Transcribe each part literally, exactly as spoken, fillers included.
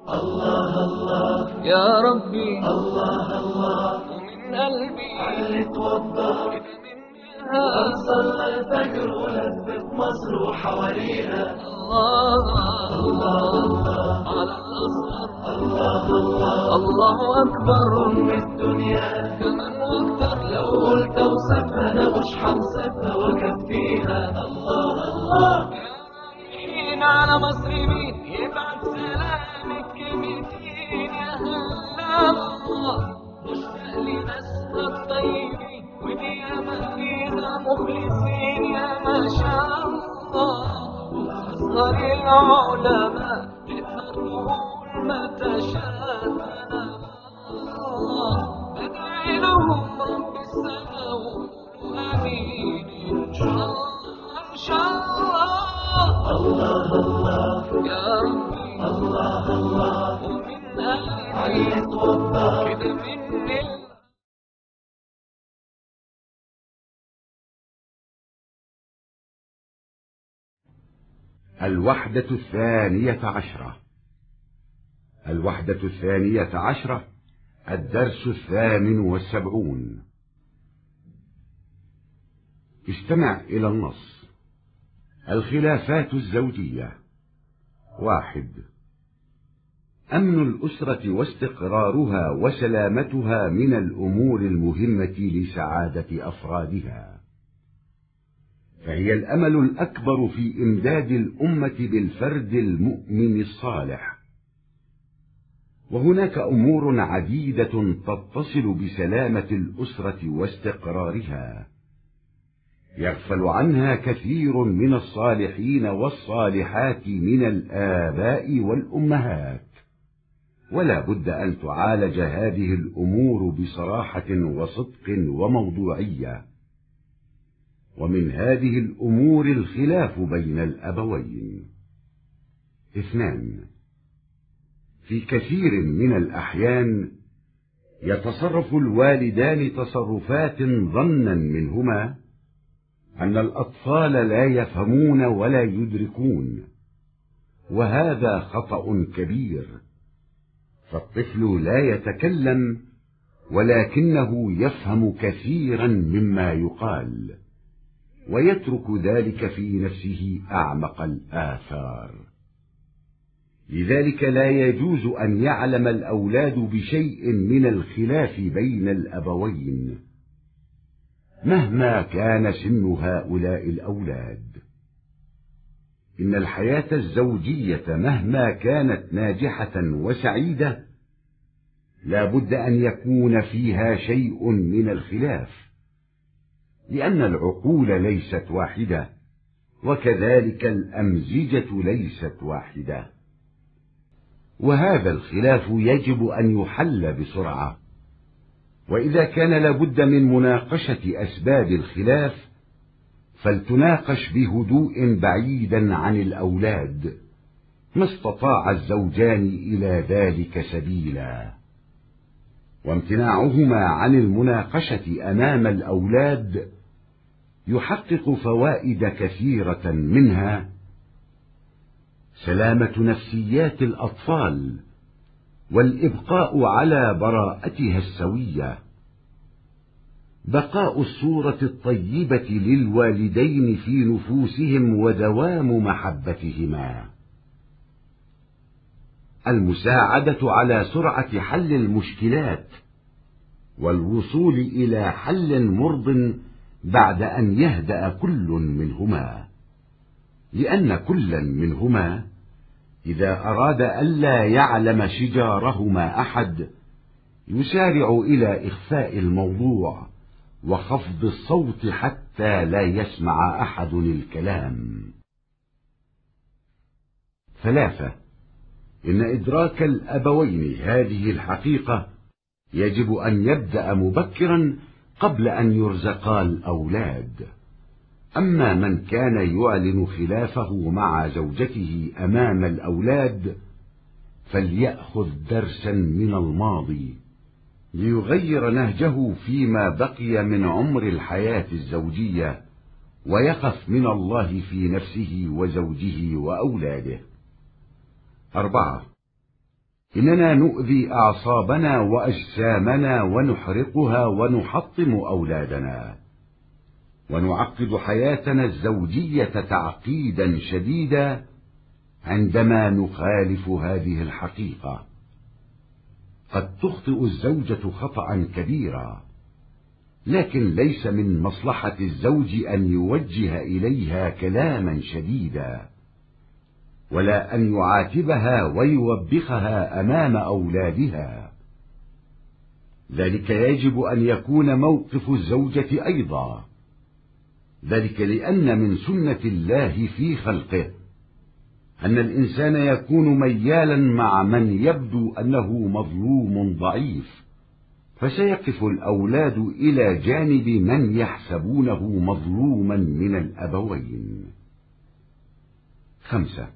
الله الله يا ربي، الله الله، ومن قلبي علي توضى، كده مني الهام. صلى الفجر ولفت مصر وحواليها. الله الله على الأزهر. الله الله، الله أكبر. أم الدنيا كمان وأكتر. لو قلت أوصفها أنا مش حنصفها وأكفيها. الله الله. رايحين على مصر مين يبعت سلامك كلمتين يا هلا الله. مشتاق لناسنا الطيبين وديما فينا مخلصين يا ما شاء الله. وأصغر العلماء تقدر تقول ما تشاء. الله، بدعي لهم رب السماء وقولوا آمين إن شاء الله، إن شاء الله. الله الله يا ربي، الله الله، ومن قلبي علي توضى، كده مني. الوحدة الثانية عشرة. الوحدة الثانية عشرة، الدرس الثامن والسبعون. استمع إلى النص. الخلافات الزوجية. واحد. أمن الأسرة واستقرارها وسلامتها من الأمور المهمة لسعادة أفرادها، فهي الأمل الأكبر في إمداد الأمة بالفرد المؤمن الصالح. وهناك أمور عديدة تتصل بسلامة الأسرة واستقرارها، يغفل عنها كثير من الصالحين والصالحات من الآباء والأمهات، ولا بد أن تعالج هذه الأمور بصراحة وصدق وموضوعية. ومن هذه الأمور الخلاف بين الأبوين. اثنان، في كثير من الأحيان يتصرف الوالدان تصرفات ظنا منهما أن الأطفال لا يفهمون ولا يدركون، وهذا خطأ كبير، فالطفل لا يتكلم ولكنه يفهم كثيرا مما يقال، ويترك ذلك في نفسه أعمق الآثار. لذلك لا يجوز أن يعلم الأولاد بشيء من الخلاف بين الأبوين مهما كان سن هؤلاء الأولاد. إن الحياة الزوجية مهما كانت ناجحة وسعيدة لا بد أن يكون فيها شيء من الخلاف، لأن العقول ليست واحدة، وكذلك الأمزجة ليست واحدة، وهذا الخلاف يجب أن يحل بسرعة. وإذا كان لابد من مناقشة أسباب الخلاف، فلتناقش بهدوء بعيدا عن الأولاد ما استطاع الزوجان إلى ذلك سبيلا. وامتناعهما عن المناقشة أمام الأولاد يحقق فوائد كثيرة، منها سلامة نفسيات الأطفال والإبقاء على براءتها السوية، بقاء الصورة الطيبة للوالدين في نفوسهم ودوام محبتهما، المساعدة على سرعة حل المشكلات والوصول إلى حل مرض بعد أن يهدأ كل منهما، لأن كلا منهما إذا أراد ألا يعلم شجارهما أحد يسارع إلى إخفاء الموضوع وخفض الصوت حتى لا يسمع أحد الكلام. ثلاثة، إن إدراك الأبوين هذه الحقيقة يجب أن يبدأ مبكرا قبل أن يرزقا الأولاد. أما من كان يعلن خلافه مع زوجته أمام الأولاد فليأخذ درسا من الماضي ليغير نهجه فيما بقي من عمر الحياة الزوجية، ويخف من الله في نفسه وزوجه وأولاده. أربعة، إننا نؤذي أعصابنا وأجسامنا ونحرقها ونحطم أولادنا، ونعقد حياتنا الزوجية تعقيدا شديدا عندما نخالف هذه الحقيقة. قد تخطئ الزوجة خطأ كبيرا، لكن ليس من مصلحة الزوج أن يوجه إليها كلاما شديدا، ولا أن يعاتبها ويوبخها أمام أولادها. ذلك يجب أن يكون موقف الزوجة أيضا. ذلك لأن من سنة الله في خلقه أن الإنسان يكون ميالا مع من يبدو أنه مظلوم ضعيف، فسيقف الأولاد إلى جانب من يحسبونه مظلوما من الأبوين. خمسة،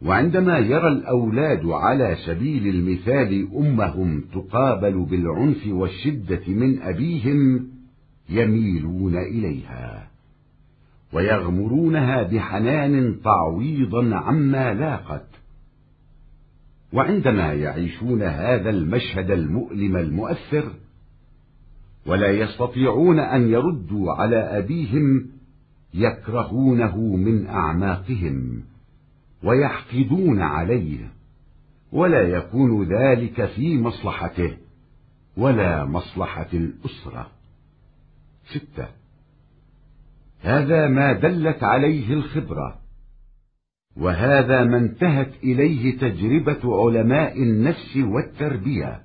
وعندما يرى الأولاد على سبيل المثال أمهم تقابل بالعنف والشدة من أبيهم، يميلون إليها ويغمرونها بحنان تعويضا عما لاقت. وعندما يعيشون هذا المشهد المؤلم المؤثر ولا يستطيعون أن يردوا على أبيهم، يكرهونه من أعماقهم ويحقدون عليه، ولا يكون ذلك في مصلحته ولا مصلحة الأسرة. ستة، هذا ما دلت عليه الخبرة، وهذا ما انتهت إليه تجربة علماء النفس والتربية.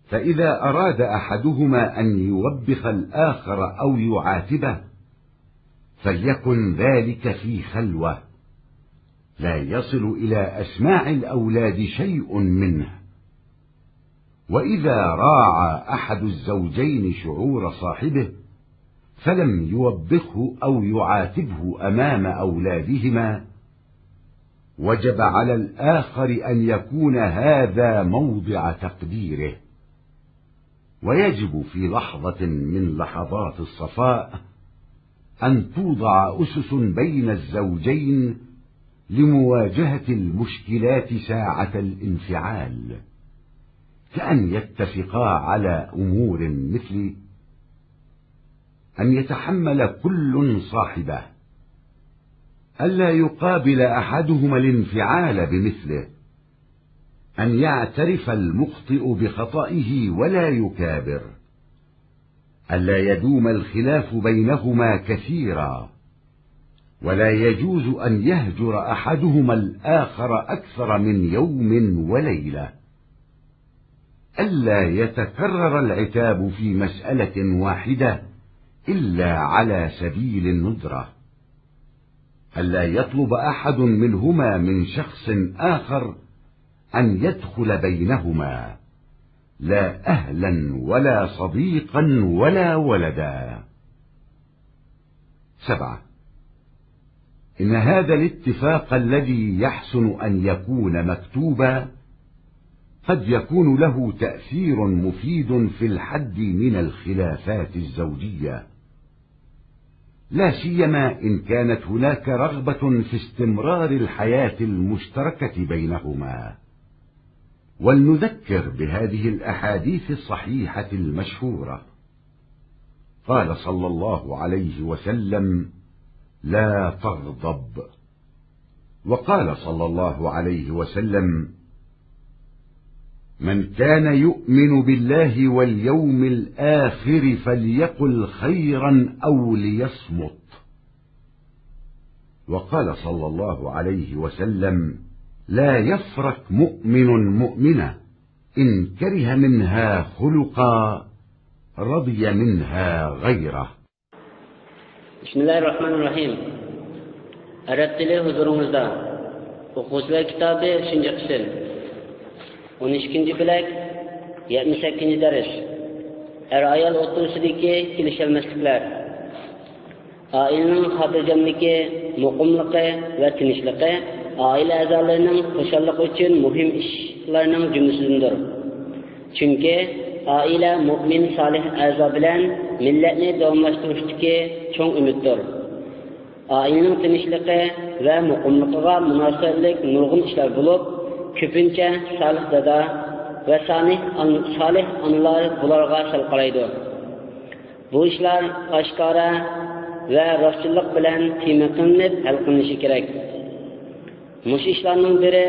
فإذا أراد أحدهما أن يوبخ الآخر أو يعاتبه، فليكن ذلك في خلوة، لا يصل إلى أسماع الأولاد شيء منه. وإذا راعى أحد الزوجين شعور صاحبه فلم يوبخه أو يعاتبه أمام أولادهما، وجب على الآخر أن يكون هذا موضع تقديره. ويجب في لحظة من لحظات الصفاء أن توضع أسس بين الزوجين لمواجهة المشكلات ساعة الانفعال، كأن يتفقا على أمور مثل أن يتحمل كل صاحبه، ألا يقابل أحدهما الانفعال بمثله، أن يعترف المخطئ بخطئه ولا يكابر، ألا يدوم الخلاف بينهما كثيرا، ولا يجوز أن يهجر أحدهما الآخر أكثر من يوم وليلة، ألا يتكرر العتاب في مسألة واحدة إلا على سبيل الندرة، ألا يطلب أحد منهما من شخص آخر أن يدخل بينهما، لا أهلا ولا صديقا ولا ولدا. سبعة، إن هذا الاتفاق الذي يحسن أن يكون مكتوبا قد يكون له تأثير مفيد في الحد من الخلافات الزوجية، لا سيما إن كانت هناك رغبة في استمرار الحياة المشتركة بينهما. ولنذكر بهذه الأحاديث الصحيحة المشهورة. قال صلى الله عليه وسلم: "لا تغضب". وقال صلى الله عليه وسلم: "من كان يؤمن بالله واليوم الآخر فليقل خيرا أو ليصمت". وقال صلى الله عليه وسلم: "لا يفرق مؤمن مؤمنة، إن كره منها خلقا رضي منها غيره". بسم الله الرحمن الرحيم. ئەرەب تىلى ھۇزۇرىڭىزدا. ئوقۇغۇچىلار كىتابى، ئۈچىنچى قىسىم، ئون ئىككىنچى بۆلەك، يەتمىش سەككىزىنچى دەرس. ئەر-ئايال ئوتتۇرىسىدىكى كېلىشەلمەسلىكلەر. ئائىلىنىڭ خاتىرجەملىكى، مۇقىملىقى ۋە تىنچلىقى ئائىلە ئەزالىرىنىڭ خۇشاللىقى ئۈچۈن مۇھىم ئىشلارنىڭ جۈملىسىدىندۇر. چۈنكى ئائىلە مۆمىن سالىھ ئەزا بىلەن مىللەتنى داۋاملاشتۇرۇشتىكى چوڭ ئۈمىدتۇر. ئائىلىنىڭ تىنچلىقى ۋە مۇقىملىقىغا مۇناسىۋەتلىك نۇرغۇن ئىشلار بولۇپ، كۆپىنچە سالىھ دادا ۋە سالىھ ئان-، سالىھ ئانىلار بۇلارغا سەل قارايدۇ. بۇ ئىشلار ئاشكارا ۋە راستچىللىق بىلەن تېما قىلىنىپ ھەل قىلىنىشى كېرەك. مۇشۇ ئىشلارنىڭ بىرى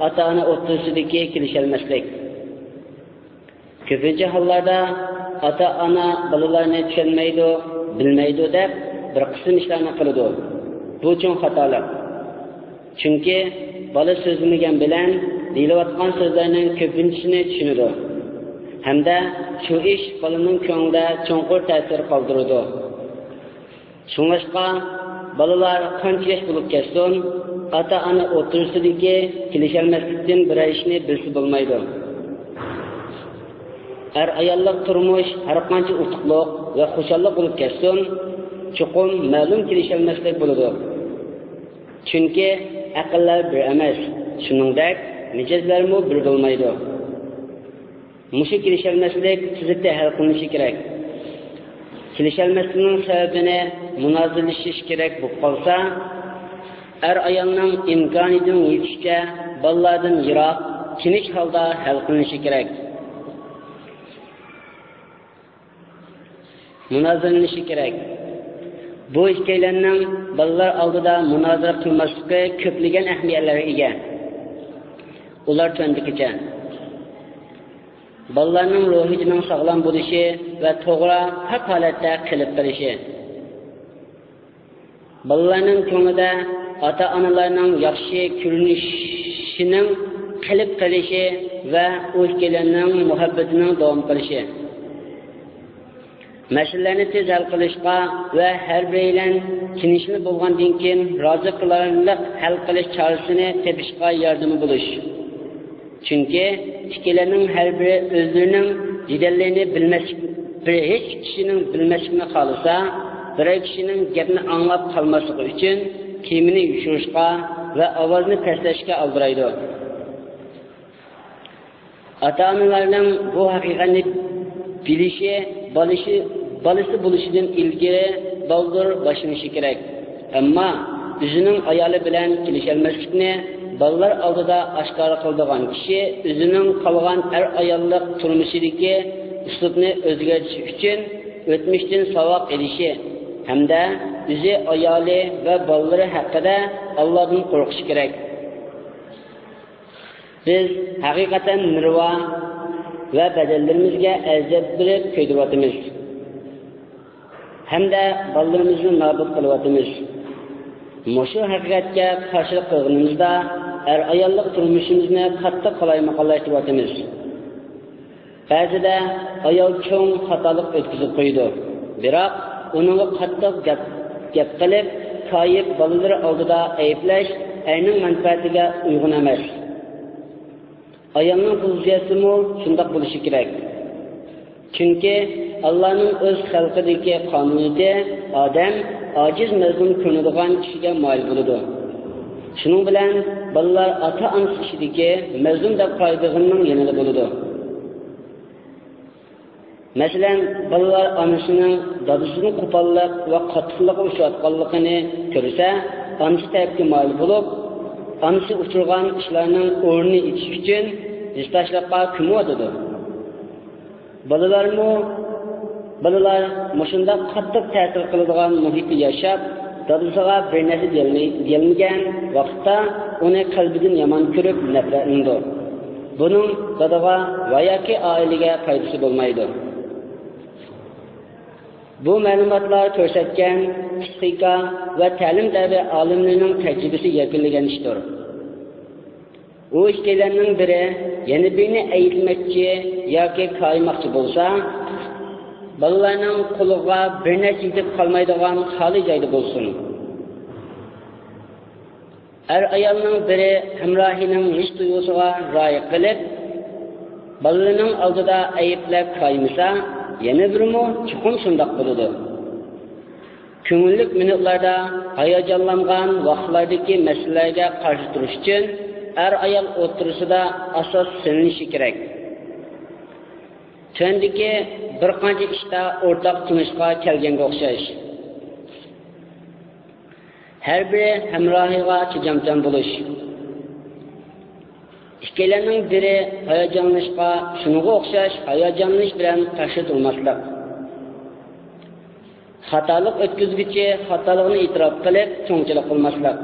ئاتا-ئانا ئوتتۇرىسىدىكى كېلىشەلمەسلىك. كۆپىنچە ھاللاردا ئاتا-ئانا بالىلارنى چۈشەنمەيدۇ، بىلمەيدۇ دەپ بىر قىسىم ئىشلارنى قىلىدۇ. بۇ چوڭ خاتالىق. چۈنكى بالا سۆزلىمىگەن بىلەن دېيىلىۋاتقان سۆزلەرنىڭ كۆپىنچىسىنى چۈشىنىدۇ. ھەمدە شۇ ئىش بالىنىڭ كۆڭلىدە چوڭقۇر تەسىر قالدۇرىدۇ. شۇڭلاشقا، بالىلار قانچە ياش بولۇپ كەتسۇن، ئاتا-ئانا ئوتتۇرىسىدىكى كېلىشەلمەسلىكتىن بىرەر ئىشنى بىلسە بولمايدۇ. ئەر-ئاياللىق تۇرمۇش ھەرقانچە ئۇتۇقلۇق ۋە خۇشاللىق بولۇپ كەتسۇن، چوقۇم مەلۇم كېلىشەلمەسلىك بولىدۇ. چۈنكى ئەقىللەر بىر ئەمەس، شۇنىڭدەك مىجەزلەرمۇ بىر بولمايدۇ. مۇشۇ كېلىشەلمەسلىك تېزلىكتە ھەل قىلىنىشى كېرەك. كېلىشەلمەسلىكنىڭ سەۋەبىنى مۇنازىرىلىشىش كېرەك بولۇپ قالسا، ئەر-ئايالنىڭ ئىمكانىيىتىنىڭ يېتىشىچە بالىلاردىن يىراق، تىنچ ھالدا ھەل قىلىنىشى كېرەك. مۇنازىرىلىنىشى كېرەك. بۇ ئىككىيلەننىڭ بالىلار ئالدىدا مۇنازىرە قىلماسلىقى كۆپلىگەن ئەھمىيەتلەرگە ئىگە. ئۇلار تۆۋەندىكىچە. بالىلارنىڭ روھىيىتىنىڭ ساغلام بولۇشى ۋە توغرا، پاك ھالەتتە قېلىپ قېلىشى. بالىلارنىڭ كۆڭلىدە ئاتا-ئانىلارنىڭ ياخشى كۆرۈنۈشىنىڭ قېلىپ قېلىشى ۋە ئۇ ئىككىيلەننىڭ مۇھەببىتىنىڭ داۋام قىلىشى. مەسىلىلەرنى تېز ھەل قىلىشقا ۋە ھەر بىرەيلەن تىنچلىنىپ بولغاندىن كېيىن رازى قىلارلىق ھەل قىلىش چارىسىنى تېپىشقا ياردىمى بولۇش. چۈنكى ئىككىيلەننىڭ ھەر بىرى ئۆزلىرىنىڭ جېدەللىرىنى بىلمەسلىك، بىر ھېچ كىشىنىڭ بىلمەسلىكىنى خالىسا، بىرەر كىشىنىڭ گەپنى ئاڭلاپ قالماسلىقى ئۈچۈن تېمىنى يوشۇرۇشقا ۋە ئاۋازنى پەسلەشكە ئالدىرايدۇ. ئاتا-ئانىلارنىڭ بۇ ھەقىقەتنى بىلىشى بالىسى، بالىسى بولۇشىدىن ئىلگىرى بالدۇر باشلىنىشى كېرەك. ئەمما ئۆزىنىڭ ئايالى بىلەن كېلىشەلمەسلىكنى بالىلار ئالدىدا ئاشكارا قىلىدىغان كىشى ئۆزىنىڭ قالغان ئەر-ئاياللىق تۇرمۇشىدىكى ئۇسلۇبنى ئۆزگەرتىش ئۈچۈن ئۆتمۈشتىن ساۋاق ئېلىشى ھەمدە ئۆزى، ئايالى ۋە بالىلىرى ھەققىدە ئاللادىن قورقۇشى كېرەك. بىز ھەقىقەتەن نېرۋا ۋە بەدەنلىرىمىزگە ئەزىيەت بېرىپ كۆيدۈرۈۋاتىمىز ھەمدە بالىلىرىمىزنى نابۇت قىلىۋاتىمىز. مۇشۇ ھەقىقەتكە قارشىلىق قىلغىنىمىزدا، ئەر-ئاياللىق تۇرمۇشىمىزنى قاتتىق قالايمىقانلاشتۇرۇۋاتىمىز. بەزىدە ئايال چوڭ خاتالىق ئۆتكۈزۈپ قويىدۇ، بىراق ئۇنىڭغا قاتتىق گەپ، گەپ قىلىپ، كايىپ بالىلىرى ئالدىدا ئەيىبلەش ئەرنىڭ مەنپەئەتىگە ئۇيغۇن ئەمەس. ئايالنىڭ پوزىتسىيەسىمۇ شۇنداق بولۇشى كېرەك. چۈنكى ئاللانىڭ ئۆز خەلقىدىكى قانۇنىيىتى ئادەم ئاجىز، مەزلۇم كۆرۈنىدىغان كىشىگە مايىل بولىدۇ. شۇنىڭ بىلەن بالىلار ئاتا-ئانىسى ئىچىدىكى مەزلۇم دەپ قارايدىغىنىنىڭ يېنىدا بولىدۇ. مەسىلەن، بالىلار ئانىسىنىڭ دادىسىدىن قوپاللىق ۋە قاتتىقلىققا ئۇچراۋاتقانلىقىنى كۆرسە، ئانىسى تەرەپكە مايىل بولۇپ، ئانىسى ئۇچرىغان ئىشلارنىڭ ئورنىنى ئېچىش ئۈچۈن ھېسداشلىققا كۆمۈۋاتىدۇ. بالىلارمۇ، بالىلار مۇشۇنداق قاتتىق تەسىر قىلىدىغان مۇھىتتا ياشاپ، دادىسىغا بىر نەرسە دېيەلمەي، دېيەلمىگەن ۋاقىتتا ئۇنى قەلبىدىن يامان كۆرۈپ نەپرەتلىنىدۇ. بۇنىڭ دادىغا ۋە ياكى ئائىلىگە پايدىسى بولمايدۇ. بۇ مەلۇماتلار كۆرسەتكەن پسىخىكا ۋە تەلىم-تەربىيە ئالىملىرىنىڭ تەجرىبىسى يەكۈنلىگەن ئىشتۇر. ئۇ ئىككىيلەننىڭ بىرى يەنە بىرىنى ئەيىبلىمەكچى ياكى كايىماقچى بولسا، بالىلارنىڭ قولىغا بىر نەرسە يېتىپ قالمايدىغان خالىي جايدا بولسۇن. ئەر-ئايالنىڭ بىرى ھەمراھىنىڭ ھېس-تۇيغۇسىغا رىئايە قىلىپ، بالىلىرىنىڭ ئالدىدا ئەيىبلەپ كايىمىسا، يەنە بىرىمۇ چوقۇم شۇنداق بولىدۇ. كۆڭۈللۈك مىنۇتلاردا ھاياجانلانغان ۋاقىتلاردىكى مەسىلىلەرگە قارشى تۇرۇش ئۈچۈن ئەر-ئايال ئوتتۇرىسىدا ئاساس سېلىنىشى كېرەك. تۆۋەندىكى بىر قانچە ئىشتا ئورتاق تونۇشقا كەلگەنگە ئوخشاش. ھەر بىرى ھەمراھىغا چىدامچان بولۇش. ئىككىيلەننىڭ بىرى ھاياجانلىنىشقا شۇنىڭغا ئوخشاش ھاياجانلىنىش بىلەن قارشى تۇرماسلىق. خاتالىق ئۆتكۈزگۈچى خاتالىقىنى ئېتىراپ قىلىپ، چوڭچىلىق قىلماسلىق.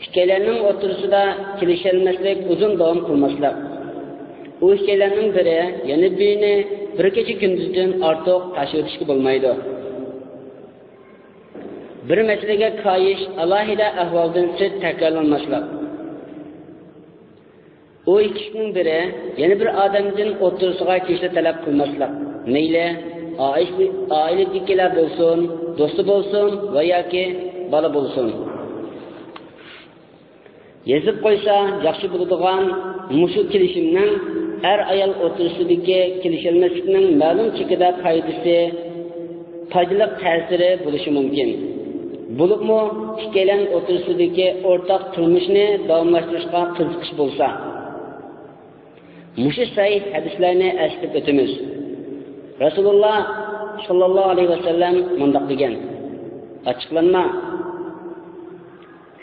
ئىككىيلەننىڭ ئوتتۇرىسىدا كېلىشەلمەسلىك ئۇزۇن داۋام قىلماسلىق. ئۇ ئىككىيلەننىڭ بىرى يەنە بىرىنى بىر كېچە كۈندۈزدىن ئارتۇق تاشلىۋېتىشكە بولمايدۇ. بىر مەسىلىگە كايىش ئالاھىدە ئەھۋالدىن سىرت تەكرارلانماسلىق. ئۇ ئىككىسىنىڭ بىرى يەنە بىر ئادەمدىن ئوتتۇرىسىغا كېلىشنى تەلەپ قىلماسلىق. مەيلى ئائىلىدىكىلەر بولسۇن، دوستى بولسۇن ۋە ياكى بالا بولسۇن. يېزىپ قويسا ياخشى بولىدىغان مۇشۇ كېلىشىمنىڭ ئەر-ئايال ئوتتۇرىسىدىكى كېلىشەلمەسلىكنىڭ مەلۇم چېكىدە پايدىسى، پايدىلىق تەسىرى بولۇشى مۇمكىن. بولۇپمۇ ئىككىيلەن ئوتتۇرىسىدىكى ئورتاق تۇرمۇشنى داۋاملاشتۇرۇشقا قىزىقىش بولسا. مۇشۇ سەھىھ ھەدىسلەرنى ئەسلىتىپ ئۆتىمىز. رەسۇلۇللا ساللاللاھۇ ئەلەيھى ۋەسەللەم مۇنداق دېگەن: ئاچچىقلانما.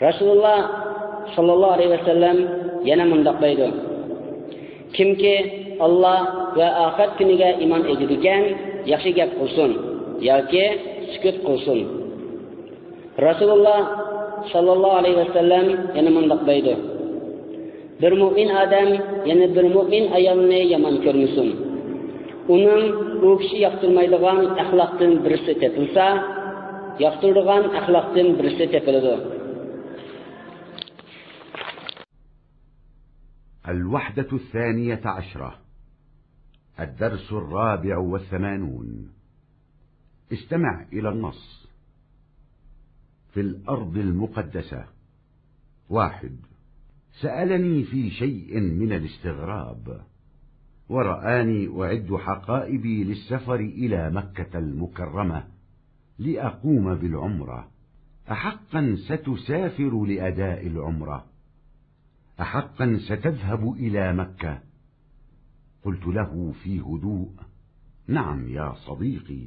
رەسۇلۇللا ساللاللاھۇ ئەلەيھى ۋەسەللەم يەنە مۇنداق دەيدۇ: كىمكى ئاللا ۋە ئاخىرەت كۈنىگە ئىمان ئېيتىدىكەن، ياخشى گەپ قىلسۇن ياكى سۈكۈت قىلسۇن. رەسۇلۇللا ساللاللاھۇ ئەلەيھى ۋەسەللەم يەنە مۇنداق دەيدۇ: بىر مۆمىن ئادەم يەنە بىر مۆمىن ئايالنى يامان كۆرمىسۇن. ئۇنىڭ ئۇ كىشى ياقتۇرمايدىغان ئەخلاقتىن بىرسى تېپىلسا، ياقتۇرىدىغان ئەخلاقتىن بىرسى تېپىلىدۇ. الوحدة الثانية عشرة، الدرس الرابع والثمانون. استمع إلى النص. في الأرض المقدسة. واحد، سألني في شيء من الاستغراب، ورآني أعد حقائبي للسفر إلى مكة المكرمة لأقوم بالعمرة: أحقا ستسافر لأداء العمرة؟ أحقا ستذهب إلى مكة؟ قلت له في هدوء: نعم يا صديقي،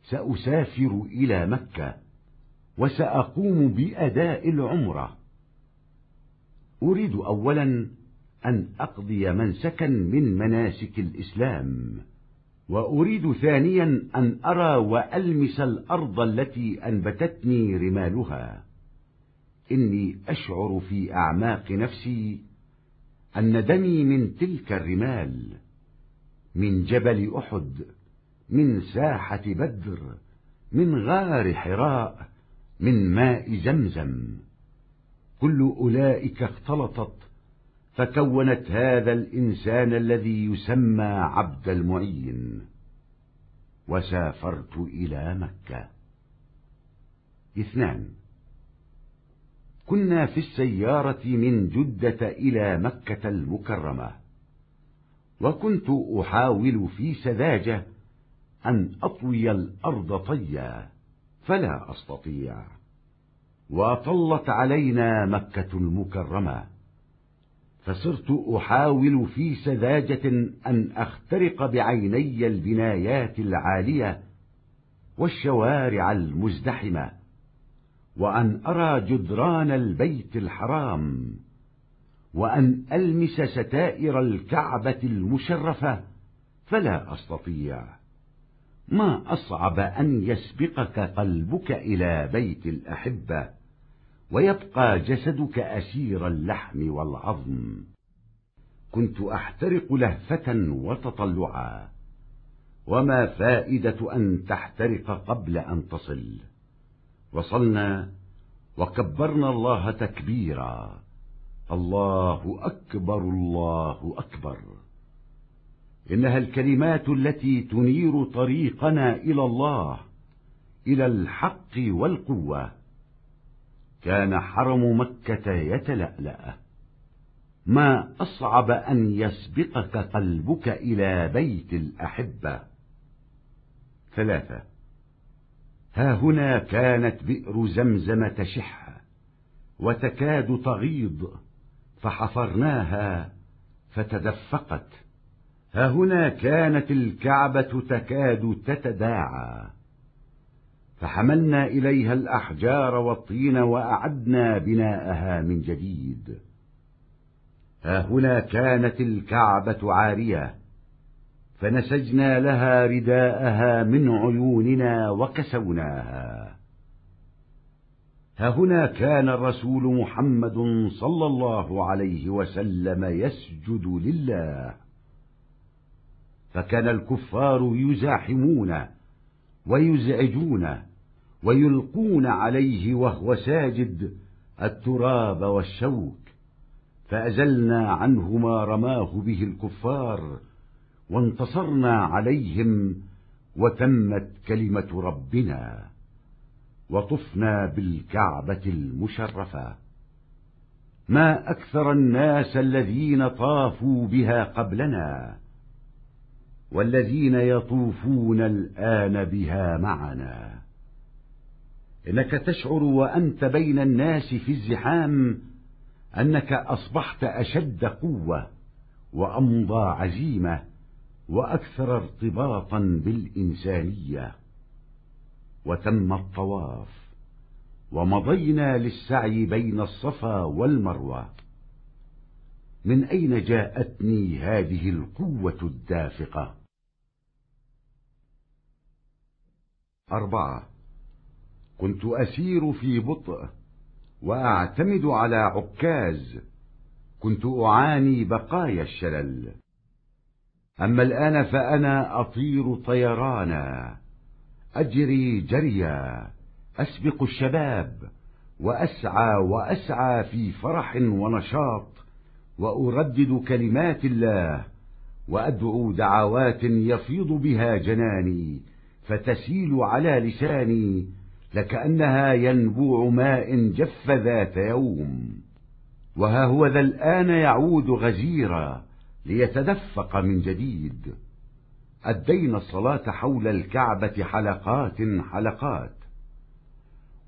سأسافر إلى مكة وسأقوم بأداء العمرة. أريد أولا أن أقضي منسكا من مناسك الإسلام، وأريد ثانيا أن أرى وألمس الأرض التي أنبتتني رمالها. إني أشعر في أعماق نفسي أن دمي من تلك الرمال، من جبل أحد، من ساحة بدر، من غار حراء، من ماء زمزم، كل أولئك اختلطت فكونت هذا الإنسان الذي يسمى عبد المعين. وسافرت إلى مكة. اثنان، كنا في السيارة من جدة إلى مكة المكرمة، وكنت أحاول في سذاجة أن أطوي الأرض طيا، فلا أستطيع، وأطلت علينا مكة المكرمة، فصرت أحاول في سذاجة أن أخترق بعيني البنايات العالية والشوارع المزدحمة، وأن أرى جدران البيت الحرام، وأن ألمس ستائر الكعبة المشرفة، فلا أستطيع. ما أصعب أن يسبقك قلبك إلى بيت الأحبة ويبقى جسدك أسير اللحم والعظم. كنت أحترق لهفة وتطلعا، وما فائدة أن تحترق قبل أن تصل؟ وصلنا وكبرنا الله تكبيرا، الله أكبر، الله أكبر. إنها الكلمات التي تنير طريقنا إلى الله، إلى الحق والقوة. كان حرم مكة يتلألأ. ما أصعب أن يسبقك قلبك إلى بيت الأحبة. ثلاثة، ها هنا كانت بئر زمزم تشح وتكاد تغيض، فحفرناها فتدفقت. ها هنا كانت الكعبة تكاد تتداعى، فحملنا إليها الأحجار والطين وأعدنا بناءها من جديد. ها هنا كانت الكعبة عارية، فنسجنا لها رداءها من عيوننا وكسوناها. ها هنا كان الرسول محمد صلى الله عليه وسلم يسجد لله، فكان الكفار يزاحمون ويزعجون ويلقون عليه وهو ساجد التراب والشوك، فأزلنا عنه ما رماه به الكفار، وانتصرنا عليهم، وتمت كلمة ربنا، وطفنا بالكعبة المشرفة. ما أكثر الناس الذين طافوا بها قبلنا والذين يطوفون الآن بها معنا. إنك تشعر وأنت بين الناس في الزحام أنك أصبحت أشد قوة وأمضى عزيمة وأكثر ارتباطا بالإنسانية. وتم الطواف، ومضينا للسعي بين الصفا والمروة. من أين جاءتني هذه القوة الدافقة؟ أربعة. كنت أسير في بطء، وأعتمد على عكاز، كنت أعاني بقايا الشلل. أما الآن فأنا أطير طيرانا، أجري جريا، أسبق الشباب، وأسعى وأسعى في فرح ونشاط، وأردد كلمات الله، وأدعو دعوات يفيض بها جناني، فتسيل على لساني لكأنها ينبوع ماء جف ذات يوم. وها هو ذا الآن يعود غزيرا ليتدفق من جديد. أدينا الصلاة حول الكعبة حلقات حلقات،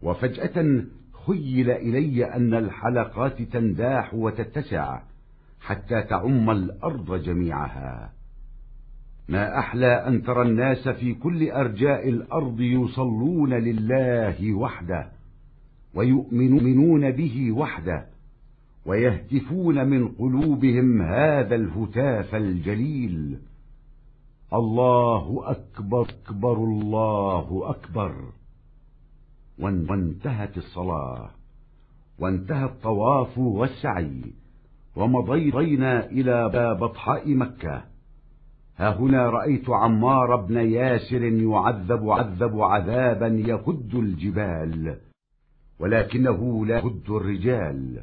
وفجأة خيل إلي أن الحلقات تنداح وتتسع حتى تعم الأرض جميعها. ما أحلى أن ترى الناس في كل أرجاء الأرض يصلون لله وحده، ويؤمنون به وحده، ويهتفون من قلوبهم هذا الهتاف الجليل: الله أكبر، أكبر، الله أكبر. وان-، وانتهت الصلاة، وانتهى الطواف والسعي، ومضينا إلى بطحاء مكة. ها هنا رأيت عمار بن ياسر يعذب، عذب عذابا يهد الجبال، ولكنه لا يهد الرجال.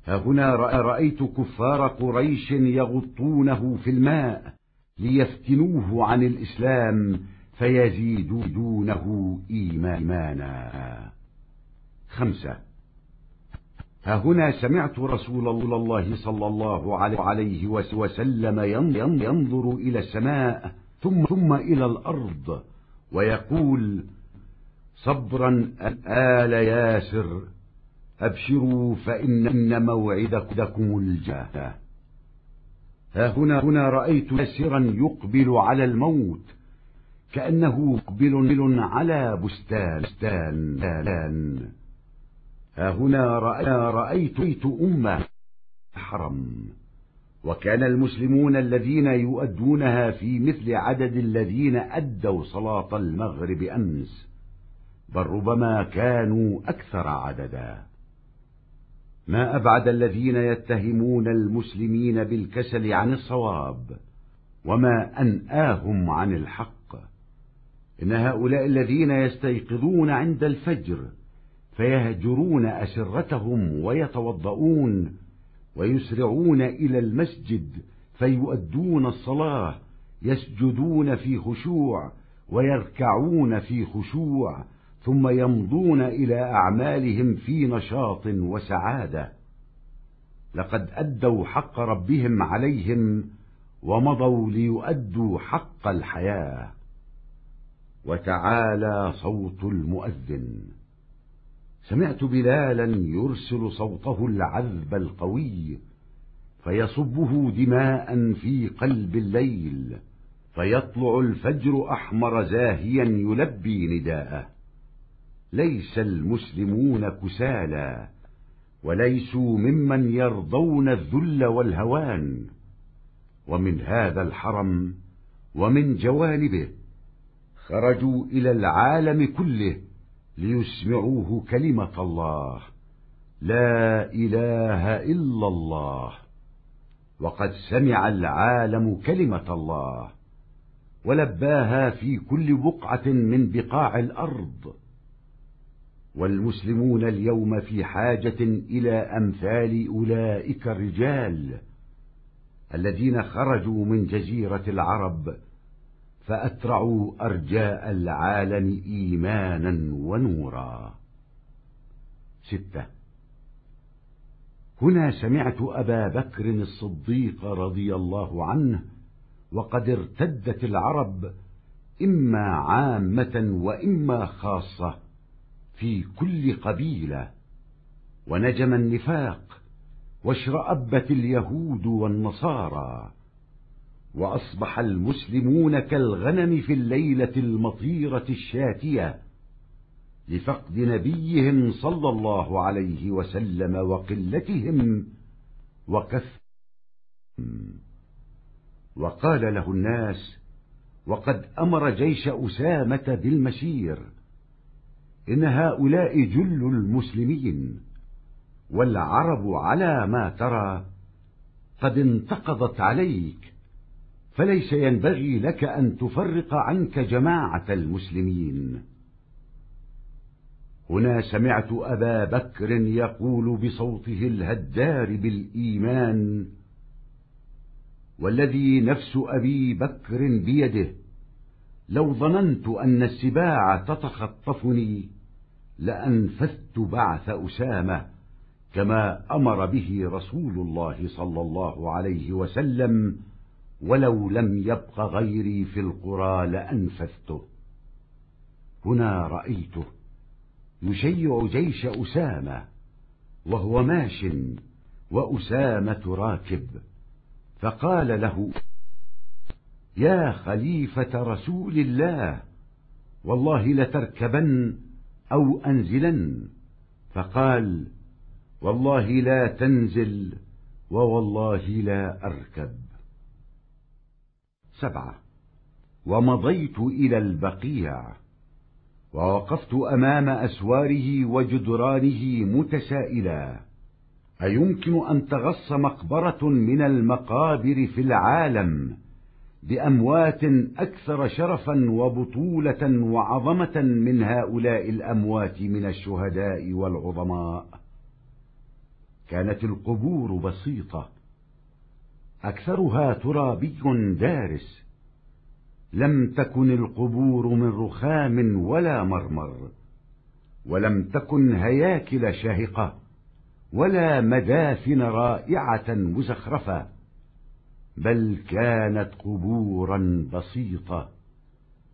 ها هنا رأ-، رأيت كفار قريش يغطونه في الماء ليفتنوه عن الإسلام فيزيدونه إيمانا. خمسة. ها هنا سمعت رسول الله صلى الله عليه وسلم ين-، ين-، ينظر إلى السماء ثم، ثم إلى الأرض ويقول: صبرا آل ياسر، أبشروا فإن موعدكم الجنة. ها هنا، هنا رأيت ياسرا يقبل على الموت كأنه مقبل على بستان، بستان. ها هنا رأ-، رأيت أمة حرم، وكان المسلمون الذين يؤدونها في مثل عدد الذين أدوا صلاة المغرب أمس، بل ربما كانوا أكثر عددا. ما أبعد الذين يتهمون المسلمين بالكسل عن الصواب، وما أنآهم عن الحق. إن هؤلاء الذين يستيقظون عند الفجر فيهجرون أسرتهم ويتوضؤون ويسرعون إلى المسجد فيؤدون الصلاة، يسجدون في خشوع ويركعون في خشوع، ثم يمضون إلى أعمالهم في نشاط وسعادة. لقد أدوا حق ربهم عليهم ومضوا ليؤدوا حق الحياة. وتعالى صوت المؤذن. سمعت بلالا يرسل صوته العذب القوي فيصبه دماء في قلب الليل، فيطلع الفجر أحمر زاهيا يلبي نداءه. ليس المسلمون كسالى، وليسوا ممن يرضون الذل والهوان، ومن هذا الحرم ومن جوانبه خرجوا إلى العالم كله ليسمعوه كلمة الله، لا إله إلا الله، وقد سمع العالم كلمة الله ولباها في كل بقعة من بقاع الأرض. والمسلمون اليوم في حاجة إلى أمثال أولئك الرجال الذين خرجوا من جزيرة العرب فأترعوا أرجاء العالم إيمانا ونورا. ستة. هنا سمعت أبا بكر الصديق رضي الله عنه وقد ارتدت العرب إما عامة وإما خاصة في كل قبيلة، ونجم النفاق، واشرأبت اليهود والنصارى، وأصبح المسلمون كالغنم في الليلة المطيرة الشاتية، لفقد نبيهم صلى الله عليه وسلم وقلتهم وكثرتهم. وقال له الناس وقد أمر جيش أسامة بالمسير: إن هؤلاء جل المسلمين، والعرب على ما ترى قد انتقضت عليك، فليس ينبغي لك أن تفرق عنك جماعة المسلمين. هنا سمعت أبا بكر يقول بصوته الهدار بالإيمان: والذي نفس أبي بكر بيده، لو ظننت أن السباع تتخطفني لأنفذت بعث أسامة كما أمر به رسول الله صلى الله عليه وسلم، ولو لم يبق غيري في القرى لأنفذته. هنا رأيته يشيع جيش أسامة وهو ماش وأسامة راكب، فقال له: يا خليفة رسول الله، والله لتركبن أو أنزلن. فقال: والله لا تنزل، ووالله لا أركب. سبعة. ومضيت إلى البقيع، ووقفت أمام أسواره وجدرانه متسائلا: أيمكن أن تغص مقبرة من المقابر في العالم بأموات أكثر شرفا وبطولة وعظمة من هؤلاء الأموات من الشهداء والعظماء؟ كانت القبور بسيطة، أكثرها ترابي دارس، لم تكن القبور من رخام ولا مرمر، ولم تكن هياكل شاهقة ولا مدافن رائعة مزخرفة، بل كانت قبورا بسيطة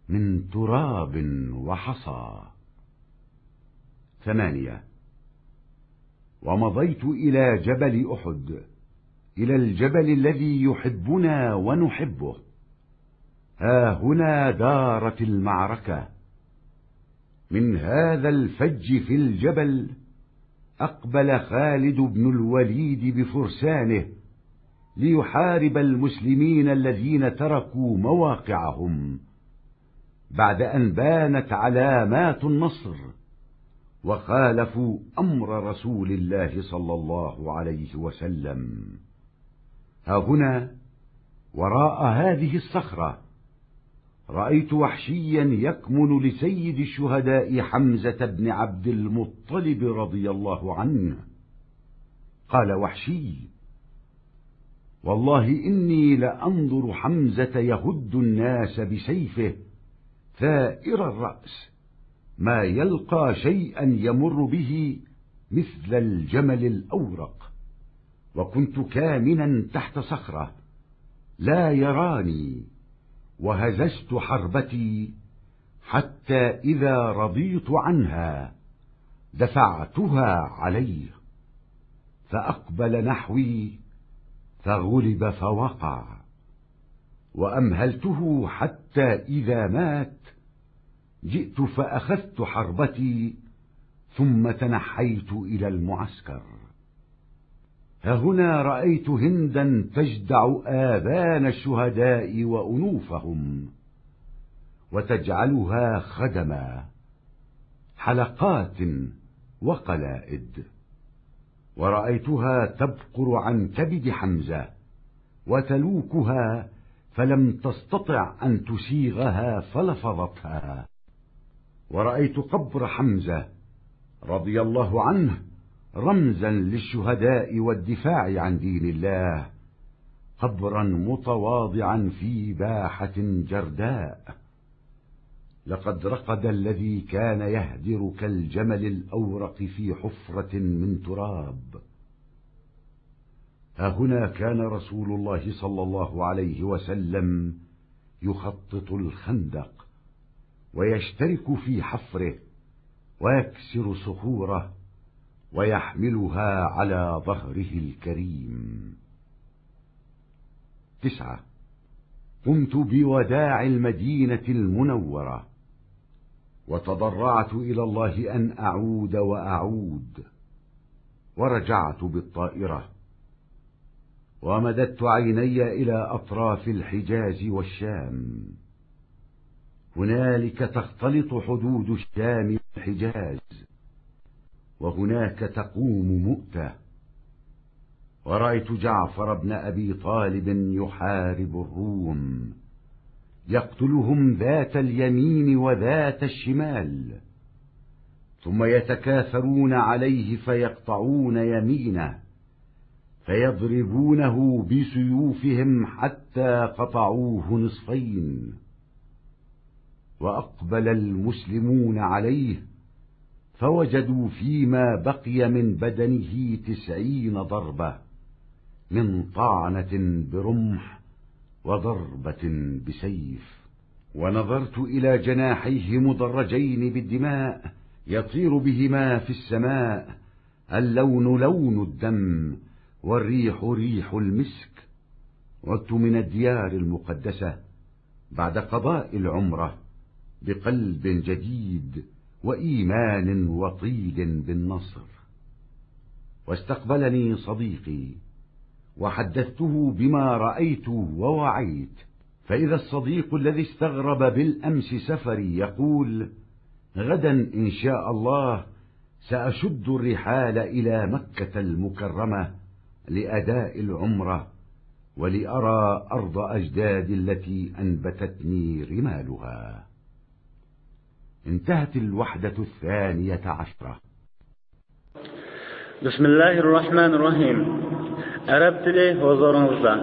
من تراب وحصى. ثمانية. ومضيت إلى جبل أحد، إلى الجبل الذي يحبنا ونحبه. ها هنا دارت المعركة. من هذا الفج في الجبل أقبل خالد بن الوليد بفرسانه ليحارب المسلمين الذين تركوا مواقعهم بعد أن بانت علامات النصر وخالفوا أمر رسول الله صلى الله عليه وسلم. ها هنا وراء هذه الصخرة رأيت وحشيا يكمن لسيد الشهداء حمزة بن عبد المطلب رضي الله عنه. قال وحشي: والله إني لأنظر حمزة يهد الناس بسيفه ثائر الرأس، ما يلقى شيئا يمر به مثل الجمل الأورق، وكنت كامنا تحت صخرة لا يراني، وهززت حربتي حتى إذا رضيت عنها دفعتها عليه، فأقبل نحوي فغلب فوقع، وأمهلته حتى إذا مات جئت فأخذت حربتي ثم تنحيت إلى المعسكر. ها هنا رأيت هندا تجدع آذان الشهداء وأنوفهم، وتجعلها خدما، حلقات وقلائد، ورأيتها تبقر عن كبد حمزة، وتلوكها، فلم تستطع أن تسيغها فلفظتها. ورأيت قبر حمزة رضي الله عنه رمزا للشهداء والدفاع عن دين الله، قبرا متواضعا في باحة جرداء. لقد رقد الذي كان يهدر كالجمل الأورق في حفرة من تراب. ها هنا كان رسول الله صلى الله عليه وسلم يخطط الخندق، ويشترك في حفره، ويكسر صخوره، ويحملها على ظهره الكريم. تسعة. قمت بوداع المدينة المنورة، وتضرعت إلى الله أن أعود وأعود، ورجعت بالطائرة، ومددت عيني إلى أطراف الحجاز والشام. هنالك تختلط حدود الشام والحجاز، وهناك تقوم مؤتة. ورأيت جعفر بن أبي طالب يحارب الروم، يقتلهم ذات اليمين وذات الشمال، ثم يتكاثرون عليه فيقطعون يمينه، فيضربونه بسيوفهم حتى قطعوه نصفين. وأقبل المسلمون عليه، فوجدوا فيما بقي من بدنه تسعين ضربة، من طعنة برمح وضربة بسيف. ونظرت إلى جناحيه مدرجين بالدماء، يطير بهما في السماء، اللون لون الدم، والريح ريح المسك. عدت من الديار المقدسة بعد قضاء العمرة بقلب جديد وإيمان وطيد بالنصر. واستقبلني صديقي، وحدثته بما رأيت ووعيت، فإذا الصديق الذي استغرب بالأمس سفري يقول: "غدا إن شاء الله سأشد الرحال إلى مكة المكرمة لأداء العمرة، ولأرى أرض أجدادي التي أنبتتني رمالها". انتهت الوحدة الثانية عشرة. بسم الله الرحمن الرحيم. ئەرەب تىلى ھۇزۇرىڭىزدا.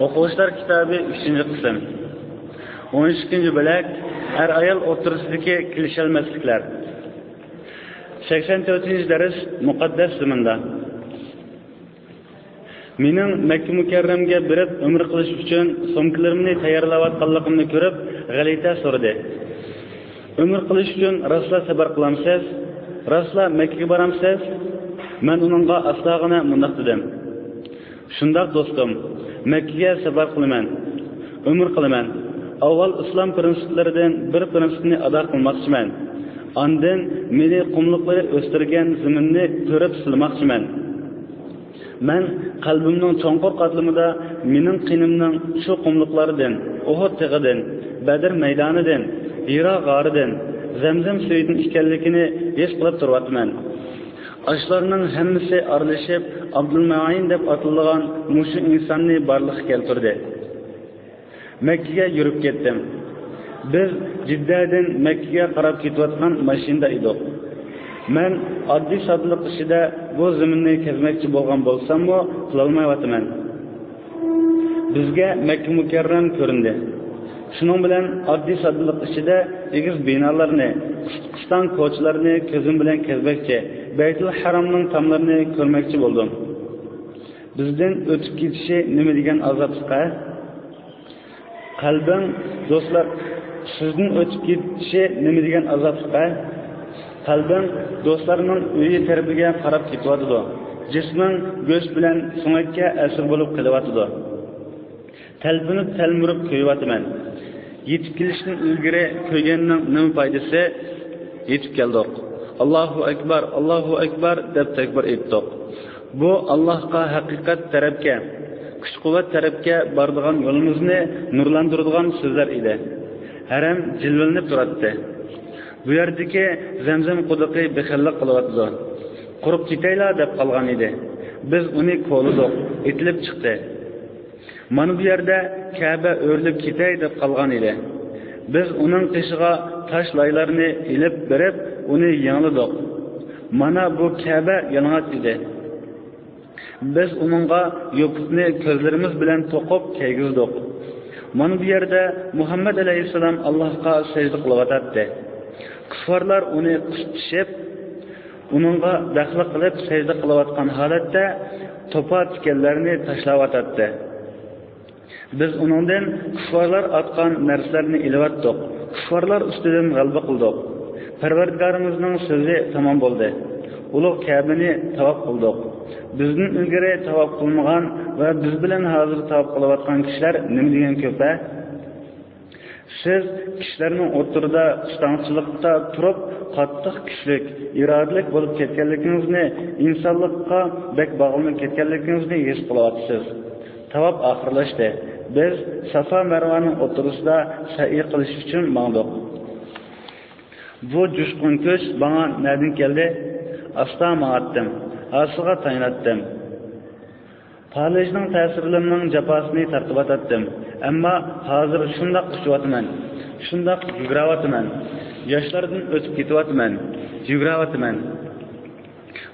ئوقۇغۇچىلار كىتابى، ئۈچىنچى قىسىم. ئون ئىككىنچى بۆلەك. ئەر-ئايال ئوتتۇرىسىدىكى كېلىشەلمەسلىكلەر. سەكسەن تۆتىنچى دەرس، مۇقەددەس زېمىندا. مېنىڭ مەككە مۇكەررەمگە بېرىپ ئۆمرە قىلىش ئۈچۈن سومكىلىرىمنى تەييارلاۋاتقانلىقىمنى كۆرۈپ، غەلىتە سورىدى: «ئۆمرە قىلىش ئۈچۈن راستلا سەپەر قىلامسىز؟ راستلا مەككىگە بارامسىز؟» مەن ئۇنىڭغا ئاسلاغىنە مۇنداق دېدىم: «شۇنداق، دوستۇم، مەككىگە سەپەر قىلىمەن، ئۆمرە قىلىمەن. ئاۋۋال ئىسلام پىرىنسىپلىرىدىن بىر پىرىنسىپنى ئادا قىلماقچىمەن. ئاندىن مېنى قۇملۇقلىرى ئۆستۈرگەن زېمىننى كۆرۈپ سىلىماقچىمەن. مەن قەلبىمنىڭ چوڭقۇر قاتلىمىدا مېنىڭ قېنىمنىڭ شۇ قۇملۇقلاردىن، ئۇھۇد تېغىدىن، بەدر مەيدانىدىن، ھىرا غارىدىن، زەمزەم سۈيىدىن ئىكەنلىكىنى ھېس قىلىپ تۇرۇۋاتىمەن.» ئاشۇلارنىڭ ھەممىسى ئارىلىشىپ، ئابدۇلمۇئىن دەپ ئاتىلىدىغان مۇشۇ ئىنساننى بارلىققا كەلتۈردى. مەككىگە يۈرۈپ كەتتىم. بىز جىددەدىن مەككىگە قاراپ كېتىۋاتقان ماشىنىدا ئىدۇق. مەن ئاددىي ساددىلىق ئىچىدە بۇ زېمىننى كەزمەكچى بولغان بولساممۇ، قىلالمايۋاتىمەن. بىزگە مەككە مۇكەررەم كۆرۈندى. شۇنىڭ بىلەن ئاددىي ساددىلىق ئىچىدە ئېگىز بىنالارنى، قۇشتان كوچىلارنى كۆزۈم بىلەن كەزمەكچى، بەيتۇل ھەرامنىڭ تاملىرىنى كۆرمەكچى بولدۇم. بىزدىن ئۆتۈپ كېتىشى نېمە دېگەن ئازابلىق ھە؟ قەلبىڭ دوستلار، سىزدىن ئۆتۈپ كېتىشى نېمە دېگەن ئازابلىق ھە؟ قەلبىڭ دوستلارنىڭ ئۆيى تەرىپىگە قاراپ كېتىۋاتىدۇ. جىسمىڭ گۆش بىلەن سۆڭەككە ئەسىر بولۇپ قېلىۋاتىدۇ. تەلپۈنۈپ، تەلمۈرۈپ كۆيۈۋاتىمەن. يېتىپ كېلىشتىن ئىلگىرى كۆيگەننىڭ نېمە پايدىسى؟ يېتىپ كەلدۇق. «ئاللاھۇ ئەكبەر، ئاللاھۇ ئەكبەر» دەپ تەكبىر ئېيتتۇق. بۇ ئاللاھقا ھەقىقەت تەرەپكە، كۈچ-قۇۋۋەت تەرەپكە بارىدىغان يولىمىزنى نۇرلاندۇرىدىغان سۆزلەر ئىدى. ھەرەم جىلۋىلىنىپ تۇراتتى. بۇ يەردىكى زەمزەم قۇدۇقى بېخىللىق قىلىۋاتىدۇ. قۇرۇپ كېتەيلا دەپ قالغان ئىدى. بىز ئۇنى كولىدۇق، ئېتىلىپ چىقتى. مانا بۇ يەردە كەبە ئۆرۈلۈپ كېتەي دەپ قالغان ئىدى. بىز ئۇنىڭ قېشىغا تاش لايلارنى ئېلىپ بېرىپ، ئۇنى يېڭىلىدۇق. مانا بۇ كەبە يالىڭاچ ئىدى. بىز ئۇنىڭغا يوپۇقنى كۆزلىرىمىز بىلەن توقۇپ كىيگۈزدۇق. مانا بۇ يەردە مۇھەممەد ئەلەيھىسسالام ئاللاھقا سەجدە قىلىۋاتاتتى. كۇففارلار ئۇنى قىستىشىپ، ئۇنىڭغا بەخلىق قىلىپ سەجدە قىلىۋاتقان ھالەتتە توپا تىكەنلەرنى تاشلاۋاتاتتى. بىز ئۇنىڭدىن كۇففارلار ئاتقان نەرسىلەرنى ئېلىۋەتتۇق. كۇففارلار ئۈستىدىن غەلىبە قىلدۇق. پەرۋەردىگارىمىزنىڭ سۆزى تامام بولدى. ئۇلۇغ كەبىنى تاۋاپ قىلدۇق. بىزدىن ئىلگىرى تاۋاپ قىلمىغان ۋە بىز بىلەن ھازىر تاۋاپ قىلىۋاتقان كىشىلەر نېمە دېگەن كۆپ-ھە؟ سىز كىشىلەرنىڭ ئوتتۇرىدا ئۇستاڭچىلىقتا تۇرۇپ، قاتتىق كۈچلۈك، ئىرادىلىك بولۇپ كەتكەنلىكىڭىزنى، ئىنسانلىققا بەك باغلىنىپ كەتكەنلىكىڭىزنى ھېس قىلىۋاتىسىز. تاۋاپ ئاخىرلاشتى. بىز سافا مەرۋانىڭ ئوتتۇرىسىدا سەئي قىلىش ئۈچۈن ماڭدۇق. بۇ جۇشقۇن كۈچ ماڭا نەدىن كەلدى؟ ئاستا ماڭاتتىم، ھاسىلغا تايىناتتىم. پالىژنىڭ تەسىرلىرىنىڭ جاپاسىنى تارتىۋاتاتتىم. ئەمما ھازىر شۇنداق ئۇچۇۋاتىمەن، شۇنداق يۈگۈرۈۋاتىمەن. ياشلاردىن ئۆتۈپ كېتىۋاتىمەن، يۈگۈرۈۋاتىمەن.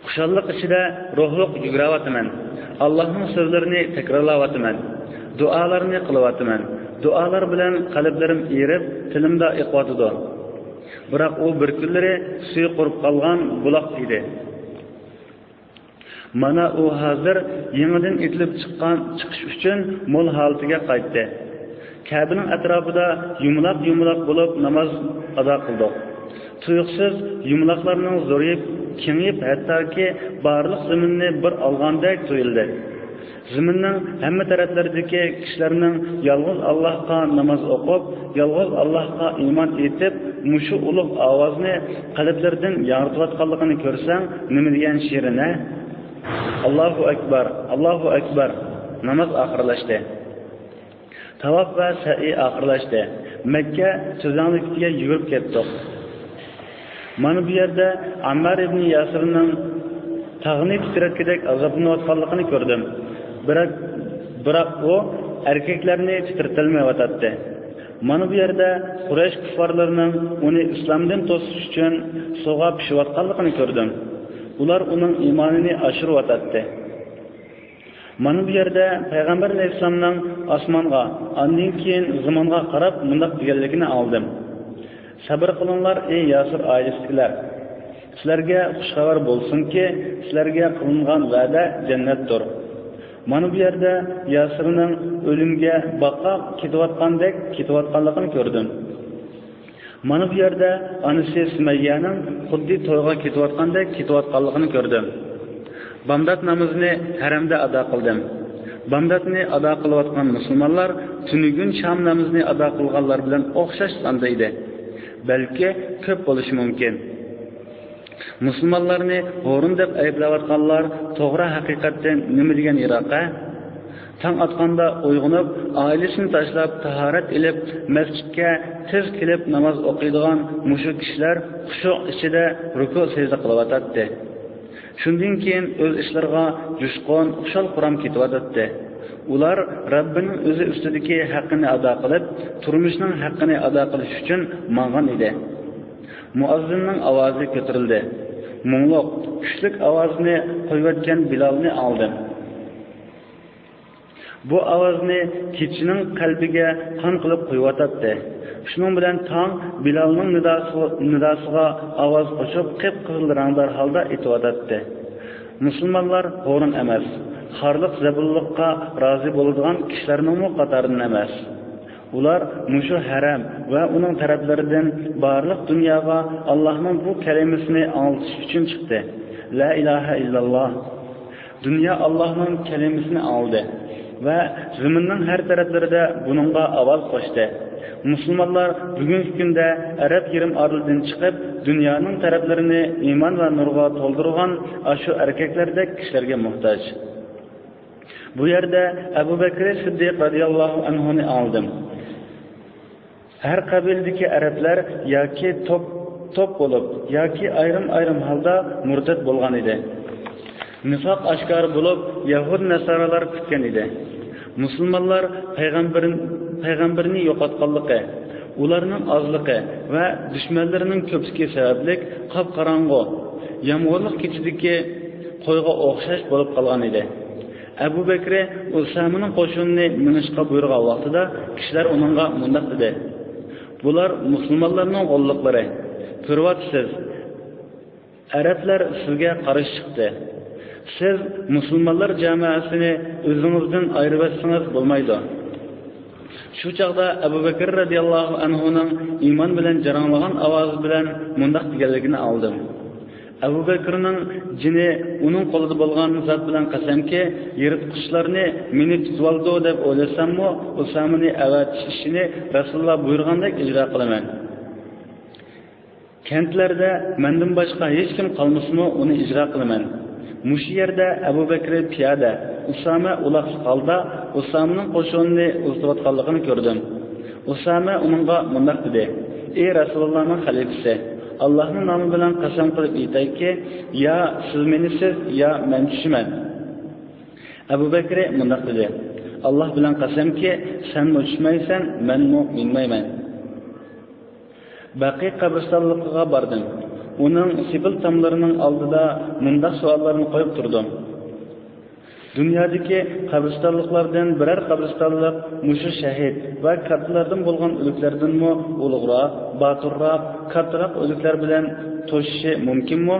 خۇشاللىق ئىچىدە روھلۇق يۈگۈرۈۋاتىمەن. ئاللاھنىڭ سۆزلىرىنى تەكرارلاۋاتىمەن. دۇئالارنى قىلىۋاتىمەن. دۇئالار بىلەن قەلبلىرىم ئېرىپ، تىلىمدا ئېقىۋاتىدۇ. بىراق ئۇ بىر كۈنلىرى سۈيى قۇرۇپ قالغان بۇلاق ئىدى. مانا ئۇ ھازىر يېڭىدىن ئېتىلىپ چىققان، چىقىش ئۈچۈن مول ھالىتىگە قايتتى. كەبىنىڭ ئەتراپىدا يۇمىلاق-يۇمىلاق بولۇپ ناماز ئادا قىلدۇق. تۇيۇقسىز يۇمىلاقلارنىڭ زورىيىپ، كېڭىيىپ، ھەتتاكى بارلىق زېمىننى بىر ئالغاندەك تۇيۇلدى. زېمىننىڭ ھەممە تەرەپلىرىدىكى كىشىلەرنىڭ يالغۇز ئاللاھقا ناماز ئوقۇپ، يالغۇز ئاللاھقا ئىمان ئېيتىپ، مۇشۇ ئۇلۇغ ئاۋازنى قەلبلىرىدىن ياڭرىتىۋاتقانلىقىنى كۆرسەڭ، نېمە دېگەن شېرىن-ھە؟ ئاللاھۇ ئەكبەر، ئاللاھۇ ئەكبەر! ناماز ئاخىرلاشتى. تاۋاپ ۋە سەئى ئاخىرلاشتى. مەككە تۈزلەڭلىكىگە يۈگۈرۈپ كەتتۇق. مانا بۇ يەردە ئەممار ئىبنى ياسىرنىڭ تاغنى تىترەتكۈدەك ئازابلىنىۋاتقانلىقىنى كۆردۈم. بىراق، بىراق ئۇ ئەركەكلەرنى تىترىتەلمەيۋاتاتتى. مانا بۇ يەردە قۇرەيش كۇففارلىرىنىڭ ئۇنى ئىسلامدىن توسۇش ئۈچۈن سۇغا پىشىۋاتقانلىقىنى كۆردۈم. ئۇلار ئۇنىڭ ئىمانىنى ئاشۇرۇۋاتاتتى. مانا بۇ يەردە پەيغەمبەر ئەلەيھىسسالامنىڭ ئاسمانغا، ئاندىن كېيىن زېمىنغا قاراپ مۇنداق دېگەنلىكىنى ئاڭلىدىم: سەبرى قىلىڭلار، ئەي ياسىر ئائىلىسىدىكىلەر! سىلەرگە خۇش خەۋەر بولسۇنكى، سىلەرگە قىلىنغان ۋەدە جەننەتتۇر. مانا بۇ يەردە ياسىرنىڭ ئۆلۈمگە باغقا كېتىۋاتقاندەك كېتىۋاتقانلىقىنى كۆردۈم. مانا بۇ يەردە ئانىسى سۈمەييەنىڭ خۇددى تويغا كېتىۋاتقاندەك كېتىۋاتقانلىقىنى كۆردۈم. بامدات نامىزىنى ھەرەمدە ئادا قىلدىم. بامداتنى ئادا قىلىۋاتقان مۇسۇلمانلار تۈنۈگۈن شام نامىزىنى ئادا قىلغانلار بىلەن ئوخشاش ساندا ئىدى. بەلكى كۆپ بولۇشى مۇمكىن. مۇسۇلمانلارنى ھورۇن دەپ ئەيىبلەۋاتقانلار توغرا ھەقىقەتتىن نېمە دېگەن يىراق-ھە؟ تاڭ ئاتقاندا ئويغىنىپ، ئائىلىسىنى تاشلاپ، تاھارەت ئېلىپ، مەسچىتكە تېز كېلىپ ناماز ئوقۇيدىغان مۇشۇ كىشىلەر خۇشۇ ئىچىدە رۇكۇ سەجدە قىلىۋاتاتتى. شۇندىن كېيىن ئۆز ئىشلىرىغا جۇشقۇن، خۇشال-خۇرام كېتىۋاتاتتى. ئۇلار رەببىنىڭ ئۆزى ئۈستىدىكى ھەققىنى ئادا قىلىپ، تۇرمۇشنىڭ ھەققىنى ئادا قىلىش ئۈچۈن ماڭغان ئىدى. مۇئەززىننىڭ ئاۋازى كۆتۈرۈلدى. مۇڭلۇق، كۈچلۈك ئاۋازنى قويۇۋەتكەن بىلالنى ئاڭلىدىم. بۇ ئاۋازنى كېچىنىڭ قەلبىگە قان قىلىپ قويۇۋاتاتتى. شۇنىڭ بىلەن تاڭ بىلالنىڭ نىداسى-، نىداسىغا ئاۋاز قوشۇپ، قىپقىزىل رەڭدار ھالدا ئېتىۋاتاتتى. مۇسۇلمانلار ھورۇن ئەمەس، خارلىق-زەبۇنلۇققا رازى بولىدىغان كىشىلەرنىڭمۇ قاتارىدىن ئەمەس. ئۇلار مۇشۇ ھەرەم ۋە ئۇنىڭ تەرەپلىرىدىن بارلىق دۇنياغا ئاللاھنىڭ بۇ كەلىمىسىنى ئاڭلىتىش ئۈچۈن چىقتى. لا ئىلاھە ئىللاللا. دۇنيا ئاللاھنىڭ كەلىمىسىنى ئاڭلىدى ۋە زېمىننىڭ ھەر تەرەپلىرىدە بۇنىڭغا ئاۋاز قوشتى. مۇسۇلمانلار بۈگۈنكى كۈندە ئەرەب يېرىم ئارىلىدىن چىقىپ، دۇنيانىڭ تەرەپلىرىنى ئىمان ۋە نۇرغا تولدۇرغان ئاشۇ ئەركەكلەردەك كىشىلەرگە موھتاج. بۇ يەردە ئەبۇ بەكرى سىددىق رەزىياللاھۇ ئەنھۇنى ئاڭلىدىم. ھەر قەبىلىدىكى ئەرەبلەر ياكى توپ، توپ بولۇپ، ياكى ئايرىم-ئايرىم ھالدا مۇرتەت بولغان ئىدى. نىفاق ئاشكارا بولۇپ، يەھۇد نەسارالار كۈتكەن ئىدى. مۇسۇلمانلار پەيغەمبىر-، پەيغەمبىرنى يوقاتقانلىقى، ئۇلارنىڭ ئازلىقى ۋە دۈشمەنلىرىنىڭ كۆپلۈكى سەۋەبلىك قاپقاراڭغۇ، يامغۇرلۇق كېچىدىكى قويغا ئوخشاش بولۇپ قالغان ئىدى. ئەبۇ بەكرى ئۇسامىنىڭ قوشۇنىنى مېڭىشقا بۇيرۇغان ۋاقتىدا، كىشىلەر ئۇنىڭغا مۇنداق دېدى: «بۇلار مۇسۇلمانلارنىڭ غوللۇقلىرى. كۆرۈۋاتىسىز، ئەرەبلەر سىزگە قارشى چىقتى. سىز مۇسۇلمانلار جامائەسىنى ئۆزىڭىزدىن ئايرىۋەتسىڭىز بولمايدۇ.» شۇ چاغدا ئەبۇ بەكرى رەزىياللاھۇ ئەنھۇنىڭ ئىمان بىلەن جاراڭلىغان ئاۋازى بىلەن مۇنداق دېگەنلىكىنى ئاڭلىدىم: «ئەبۇ بەكرىنىڭ جېنى ئۇنىڭ قولىدا بولغان زات بىلەن قەسەمكى، يىرتقۇچلارنى مېنى تۇتۇۋالىدۇ دەپ ئويلىساممۇ، ئۇسامىنى ئەۋەتىش ئىشىنى رەسۇلۇللا بۇيرۇغاندەك ئىجرا قىلىمەن. كەنتلەردە مەندىن باشقا ھېچكىم قالمىسىمۇ، ئۇنى ئىجرا قىلىمەن.» مۇشۇ يەردە ئەبۇ بەكرى پىيادە، ئۇسامە ئۇلاقلىق ھالدا ئۇسامىنىڭ قوشۇنىنى ئۇزىتىۋاتقانلىقىنى كۆردۈم. ئۇسامە ئۇنىڭغا مۇنداق دېدى: «ئى رەسۇلۇللانىڭ خەلىپىسى، ئاللاھنىڭ نامى بىلەن قەسەم قىلىپ ئېيتايكى، يا سىز مېنىسىز، يا مەن چۈشىمەن.» ئەبۇ بەكرى مۇنداق دېدى: «ئاللاھ بىلەن قەسەمكى، سەنمۇ چۈشمەيسەن، مەنمۇ مىنمەيمەن.» بەقىي قەبرىستانلىقىغا باردىم. ئۇنىڭ سېپىل تاملىرىنىڭ ئالدىدا مۇنداق سوئاللارنى قويۇپ تۇردۇم: «دۇنيادىكى قەبرىستانلىقلاردىن بىرەر قەبرىستانلىق مۇشۇ شەھىد ۋە كاتتىلاردىن بولغان ئۆلۈكلەردىنمۇ ئۇلۇغراق، باتۇرراق، كاتتىراق ئۆلۈكلەر بىلەن توشۇشى مۇمكىنمۇ؟»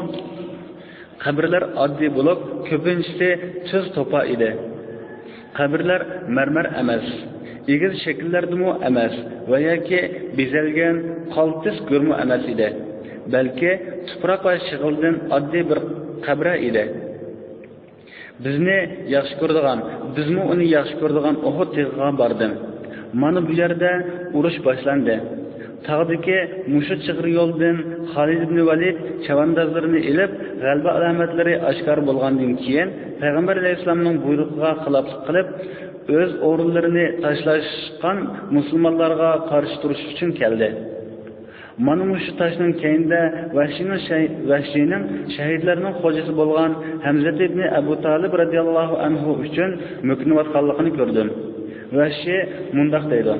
قەبرىلەر ئاددىي بولۇپ، كۆپىنچىسى تۈز توپا ئىدى. قەبرىلەر مەرمەر ئەمەس، ئېگىز شەكىللەردىمۇ ئەمەس ۋە ياكى بېزەلگەن قالتىس گۆرمۇ ئەمەس ئىدى، بەلكى تۇپراق ۋە شېغىلدىن ئاددىي بىر قەبرە ئىدى. بىزنى ياخشى كۆرىدىغان، بىزمۇ ئۇنى ياخشى كۆرىدىغان ئۇھۇد تېغىغا باردىم. مانا بۇ يەردە ئۇرۇش باشلاندى. تاغدىكى مۇشۇ چىغىر يولدىن خالىد ئىبنى ۋەلىد چەۋەندازلىرىنى ئېلىپ، غەلىبە ئالامەتلىرى ئاشكارا بولغاندىن كېيىن، پەيغەمبەر ئەلەيھىسسالامنىڭ بۇيرۇقىغا خىلاپلىق قىلىپ، ئۆز ئورۇنلىرىنى تاشلاشقان مۇسۇلمانلارغا قارشى تۇرۇش ئۈچۈن كەلدى. مانا مۇشۇ تاشنىڭ كەينىدە ۋەھشىينىڭ شەي-، ۋەھشىينىڭ شەھىدلەرنىڭ خوجىسى بولغان ھەمزە ئىبنى ئەبۇ تالىب رەزىياللاھۇ ئەنھۇ ئۈچۈن مۆكۈنۈۋاتقانلىقىنى كۆردۈم. ۋەھشىي مۇنداق دەيدۇ: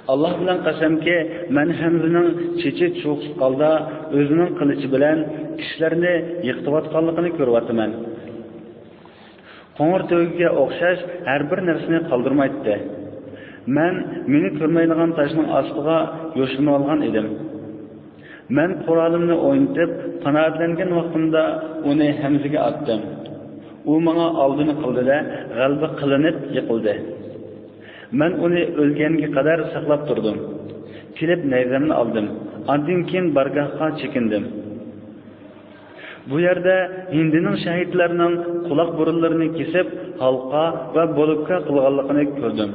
«ئاللاھ بىلەن قەسەمكى، مەن ھەمزىنىڭ چېچى چۇۋۇقلۇق ھالدا ئۆزىنىڭ قىلىچى بىلەن كىشىلەرنى يىقىتىۋاتقانلىقىنى كۆرۈۋاتىمەن.» قوڭۇر تۆگىگە ئوخشاش ھەر بىر نەرسىنى قالدۇرمايتتى. مەن مېنى كۆرمەيدىغان تاشنىڭ ئاستىغا يوشۇرۇنۇۋالغان ئىدىم. مەن قورالىمنى ئوينىتىپ، قانائەتلەنگەن ۋاقتىمدا ئۇنى ھەمزىگە ئاتتىم. ئۇ ماڭا ئالدىنى قىلدى-دە، غەلىبە قىلىنىپ يىقىلدى. مەن ئۇنى ئۆلگەنگە قەدەر ساقلاپ تۇردۇم. كېلىپ نەيزەمنى ئالدىم. ئاندىن كېيىن بارگاھقا چېكىندىم. بۇ يەردە ھىندىنىڭ شەھىدلەرنىڭ قۇلاق بۇرۇنلىرىنى كېسىپ، ھالقا ۋە بولۇكا قىلغانلىقىنى كۆردۈم.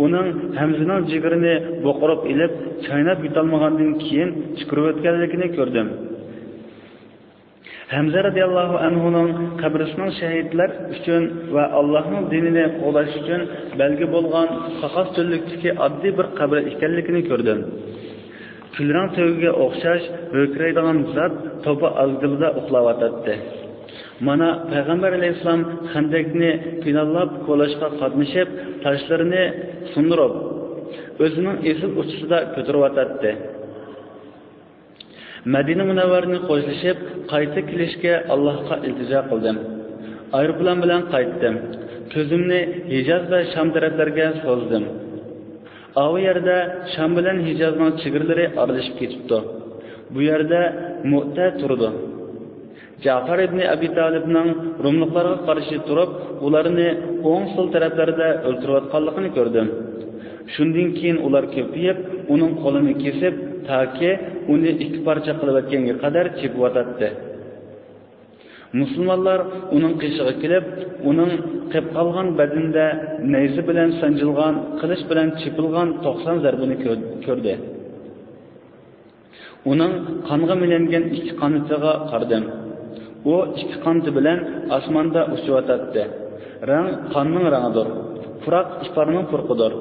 ئۇنىڭ ھەمزىنىڭ جىگىرىنى بوقۇرۇپ ئېلىپ، چايناپ يۇتالمىغاندىن كېيىن تۈكۈرۈۋەتكەنلىكىنى كۆردۈم. ھەمزە رەزىياللاھۇ ئەنھۇنىڭ قەبرىسىنىڭ شەھىدلەر ئۈچۈن ۋە ئاللاھنىڭ دىنىنى قوغداش ئۈچۈن بەلگە بولغان قاقاس تۈرلۈكتىكى ئاددىي بىر قەبرە ئىكەنلىكىنى كۆردۈم. كۈلرەڭ تۆگىگە ئوخشاش ھۆركىرەيدىغان زات توپا ئازگىلىدا ئۇخلاۋاتاتتى. مانا، پەيغەمبەر ئەلەيھىسسالام خەندەكنى پىلانلاپ كولاشقا قاتنىشىپ، تاشلىرىنى سۇندۇرۇپ، ئۆزىنىڭ ئېسىل ئۇچىسىدا كۆتۈرۈۋاتاتتى. مەدىنە مۇنەۋۋەرىنى خوشلىشىپ، قايتا كېلىشكە ئاللاھقا ئىلتىجا قىلدىم. ئايروپىلان بىلەن قايتتىم. كۆزۈمنى ھىجاز ۋە شام تەرەپلەرگە سوزدۇم. ئاۋۇ يەردە شام بىلەن ھىجازنىڭ چېگرىلىرى ئارىلىشىپ كېتىپتۇ. بۇ يەردە مۇئتە تۇرىدۇ. جەئپەر ئىبنى ئەبى تالىپنىڭ روملۇقلارغا قارشى تۇرۇپ، ئۇلارنى ئوڭ، سول تەرەپلەردە ئۆلتۈرۈۋاتقانلىقىنى كۆردۈم. شۇندىن كېيىن ئۇلار كۆپىيىپ، ئۇنىڭ قولىنى كېسىپ، تاكى ئۇنى ئىككى پارچە قىلىۋەتكەنگە قەدەر چېپىۋاتاتتى. مۇسۇلمانلار ئۇنىڭ قېشىغا كېلىپ، ئۇنىڭ قېپ قالغان بەدىنىدە نەيزە بىلەن سانجىلغان، قىلىچ بىلەن چېپىلغان توقسان زەربىنى كۆر-، كۆردى. ئۇنىڭ قانغا مىلەنگەن ئىككى قانىتىغا قارىدىم. ئۇ ئىككى قانىتى بىلەن ئاسماندا ئۇچۇۋاتاتتى. رەڭ قاننىڭ رەڭىدۇر. پۇراق ئىپارنىڭ پۇرىقىدۇر.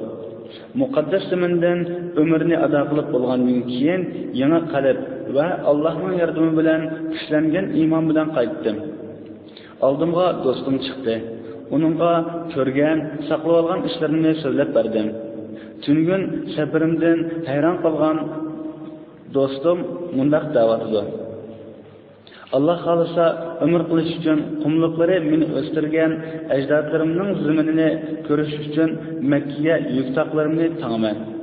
مۇقەددەس زېمىندىن ئۆمرىنى ئادا قىلىپ بولغاندىن كېيىن، يېڭى قەلب ۋە ئاللاھنىڭ ياردىمى بىلەن كۈچلەنگەن ئىمان بىلەن قايتتىم. ئالدىمغا دوستۇم چىقتى. ئۇنىڭغا كۆرگەن، ساقلىۋالغان ئىشلىرىمنى سۆزلەپ بەردىم. تۈنۈگۈن سەپىرىمدىن ھەيران قالغان دوستۇم مۇنداق دەۋاتىدۇ: «ئاللا خالىسا، ئۆمۈر قىلىش ئۈچۈن قۇملۇقلىرى مېنى ئۆستۈرگەن ئەجدادلىرىمنىڭ زېمىنىنى كۆرۈش ئۈچۈن مەككىگە يۈكساقلىرىمنى تاڭىمەن.»